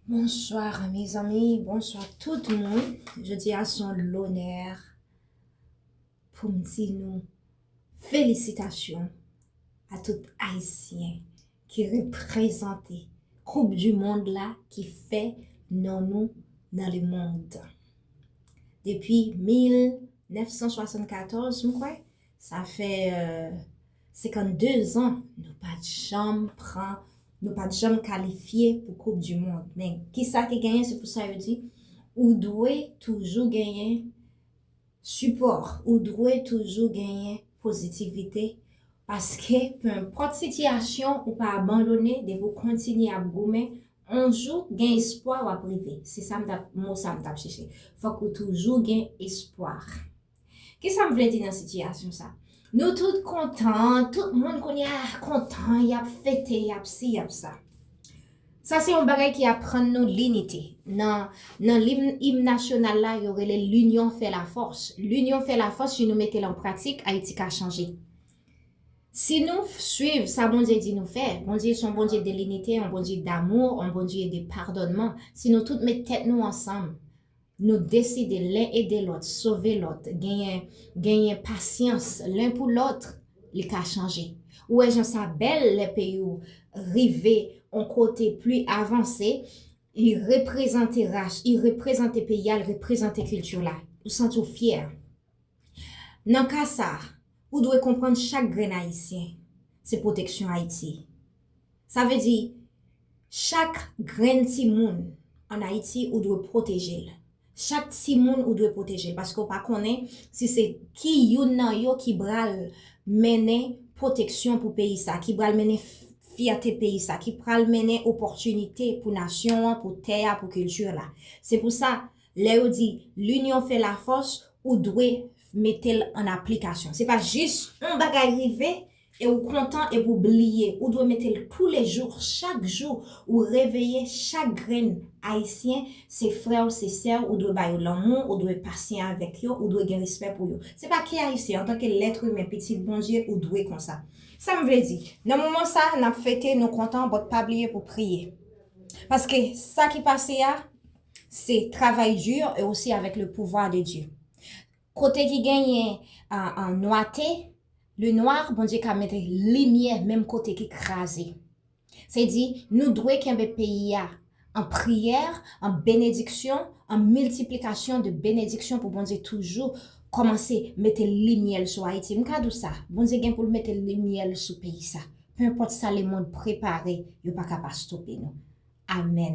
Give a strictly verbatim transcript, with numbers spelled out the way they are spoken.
Bonswa mezanmi, bonswa tout moun. Jodi a se yon lonè pou m di nou felisitasyon a tout Ayisyen ki reprezante Koup di Mond la ki fè non nou nan lemonn. Depi mil nèf san swasannkatòz, m kwè, sa fè euh, senkannde zan nou pa t janm pran, nou pa t janm kalifye pou Koup di Mond. Men kisa ki genyen? Se pou sa yo di, ou dwe toujou genyen sipò, ou dwe toujou genyen pozitivite, paske penpòt sitiyasyon, ou pa abandone, depi w kontinye ap goumen, yon jou gen espwa w ap rive. Se sa m t ap, mo sa m t ap chèche. Fòk ou toujou gen espwa. Kisa m vle di nan sitiyasyon sa? Nou tout kontan, tout moun kounye a kontan, y ap fete, y ap si, y ap sa. Sa se yon bagay ki aprann nou linite. Nan, nan lim, im nasyonal la, yo rele L'union fait la force. L'union fait la force, si nou mete l an pratik, Ayiti ka chanje. Si nou swiv sa Bondye di nou fè, Bondye se yon Bondye de linite, yon Bondye damou, yon Bondye de padònman. Si nou tout met tèt nou ansanm, nou deside len ede lòt, sove lòt, genyen, genyen pasyans len pou lòt, li ka chanje. Ou wè jan sa bèl lè peyi w rive yon kote pli avanse, li reprezante ras, li reprezante peyi a, li reprezante kilti la. Ou santi w fyè. Nan ka sa, ou dwe konprann chak grenn Ayisyen se pwoteksyon Ayiti. Sa vle di, chak grenn timoun ann Ayiti, ou dwe pwoteje l. Chak timoun, ou dwe pwoteje l, paske w pa konnen si se ki youn nan yo ki pral mennen pwoteksyon pou peyi sa, ki pral mennen f-, fyète peyi sa, ki pral mennen opòtinite pou nasyon an, pou tè a, pou kilti la. Se pou sa, lè yo di, l'union fait la force, ou dwe mete l an aplikasyon. Se pa jis yon bagay rive e ou kontan epi w bliye. Ou dwe mete l toulejou, chak jou, ou reveye chak grenn Ayisyen, se frè w, se sè w, ou dwe ba yo lanmou, ou dwe pasyan avèk yo, ou dwe gen respè pou yo. Se pa ke Ayisyen, antanke lèt imen, pitit Bondye, ou dwe konsa. Sa m vle di, nan moman sa, n ap fete, nou kontan, but pa bliye pou priye. Paske sa ki pase a, se travay di e osi avèk le pouvoir de Dieu. Kote ki genyen an, an nwate, le noir, Bondye ka mete limyè menm kote ki kraze. Se di, nou dwe kenbe peyi a an priyè, an benediksyon, an miltiplikasyon de benediksyon pou Bondye toujou kòmanse mete limyè l sou Ayiti. M ka di w sa, Bondye gen pou l mete limyè l sou peyi sa. Penpòt sa lemonn prepare, yo pa ka pa stope nou. Amèn.